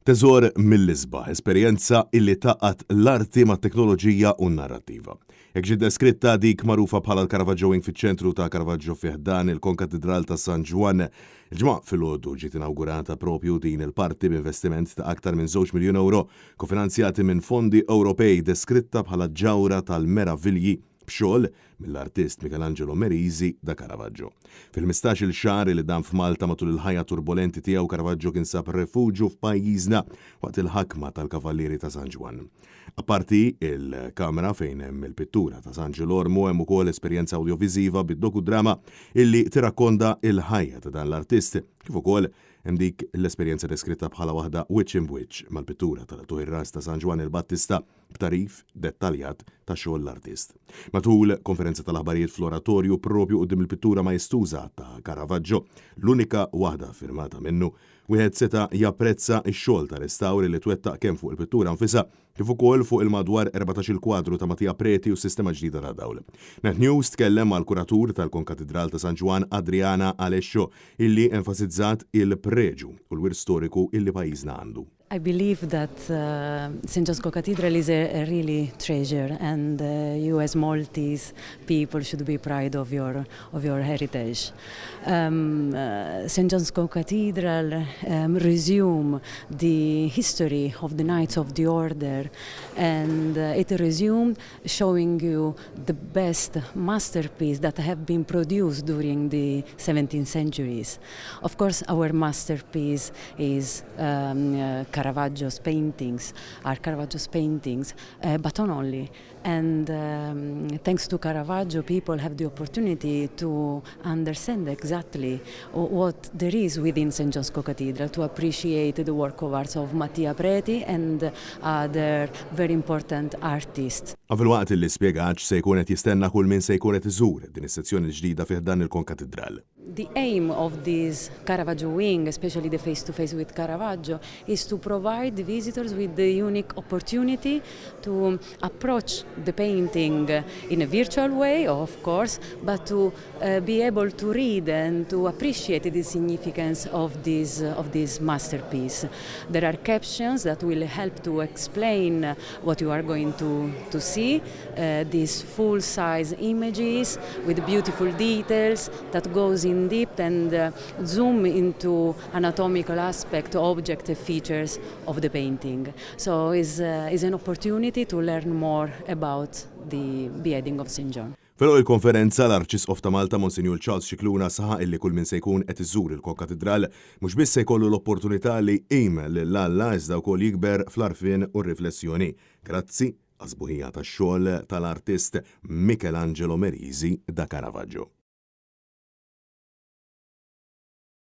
Teżor mill-isbaħ, esperjenza illi tgħaqqad l-arti mat-teknoloġija u n-narrattiva. Hekk ġiet deskritta dik magħrufa bħala l-Caravaggio Wing fiċ-ċentru ta' Caravaggio fi ħdan il-Konkatidral ta' San Ġwann. Il-Ġimgħa filgħodu ġiet inawgurata propju din il-parti b'investiment ta' aktar minn żewġ miljun ewro kofinanzjati minn fondi Ewropej deskritta bħala ġawhra tal-meravilji b'xogħol mill-artist Michelangelo Merisi da Caravaggio. Fil-ħmistax-il xahar li dam f'Malta matul il-ħajja turbolenti tiegħu Caravaggio kien sab refuġju f'pajjiżna waqt il-ħakma tal-Kavallieri ta' San Ġwann. Apparti il-kamra fejn hemm il-pittura ta' San Ġilormu hemm ukoll esperjenza awdjoviżiva bid-dokudrama illi tirrakkonda il-ħajja ta' dan l-artist kif ukoll hemm dik l-esperjenza deskritta bħala waħda wiċċ imb'wiċċ mal-pittura tal-Qtugħ ir-Ras ta' San Ġwann il-Battista b'tagħrif dettaljat ta' xogħol l-artist. Matul konferenza tal-aħbarijiet fl-oratorju propju quddiem il-pittura maestuża ta' Caravaggio, l-unika waħda ffirmata minnu, wieħed seta' japprezza x-xogħol ta' restawr li twettaq kemm fuq il-pittura nfisha kif ukoll fuq il-madwar 14-il kwadru ta' Mattia Preti u s-sistema ġdida ta' dawl. Net News tkellem mal-kuratur tal-Konkatidral ta' San Ġwann Adriana Alescio illi enfasizzat il-preġu u l-wirt storiku illi pajjiżna għandu. I believe that uh, St. John's Cathedral is a, a really treasure and uh, you as Maltese people should be proud of your, of your heritage. Um, uh, St. John's Cathedral um, resume the history of the Knights of the Order and uh, it resumed showing you the best masterpiece that have been produced during the 17th centuries. Of course, our masterpiece is um, uh, Caravaggio's paintings, are Caravaggio's paintings, uh, but not only. And um, thanks to Caravaggio, people have the opportunity to understand exactly what there is within St. John's Cathedral, to appreciate the work of art of Mattia Preti and other very important artists. Filwaqt li spjegat x'se jkun qed jistenna kull min se jkun qed iżur din is-sezzjoni l-ġdida fi ħdan il-Konkatidral. The aim of this Caravaggio wing, especially the face-to-face with Caravaggio, is to provide the visitors with the unique opportunity to approach the painting in a virtual way, of course, but to uh, be able to read and to appreciate the significance of this, uh, of this masterpiece. There are captions that will help to explain what you are going to, to see, uh, these full-size images with beautiful details that goes in deep and uh, zoom into anatomical aspect, object features of the painting. So it's, uh, it's an opportunity to learn more about the beheading of St. John. F'għeluq il-konferenza l-Arċisqof ta' Malta Monsinjur Charles Scicluna saħaq illi kull min se jkun qed iżur il-Konkatidral mhux biss se jkollu l-opportunità li jqim lil Alla iżda wkoll jikber fl-għarfien u r-riflessjoni. Grazzi għas-sbuħija tax-xogħol tal-artist Michelangelo Merisi da Caravaggio.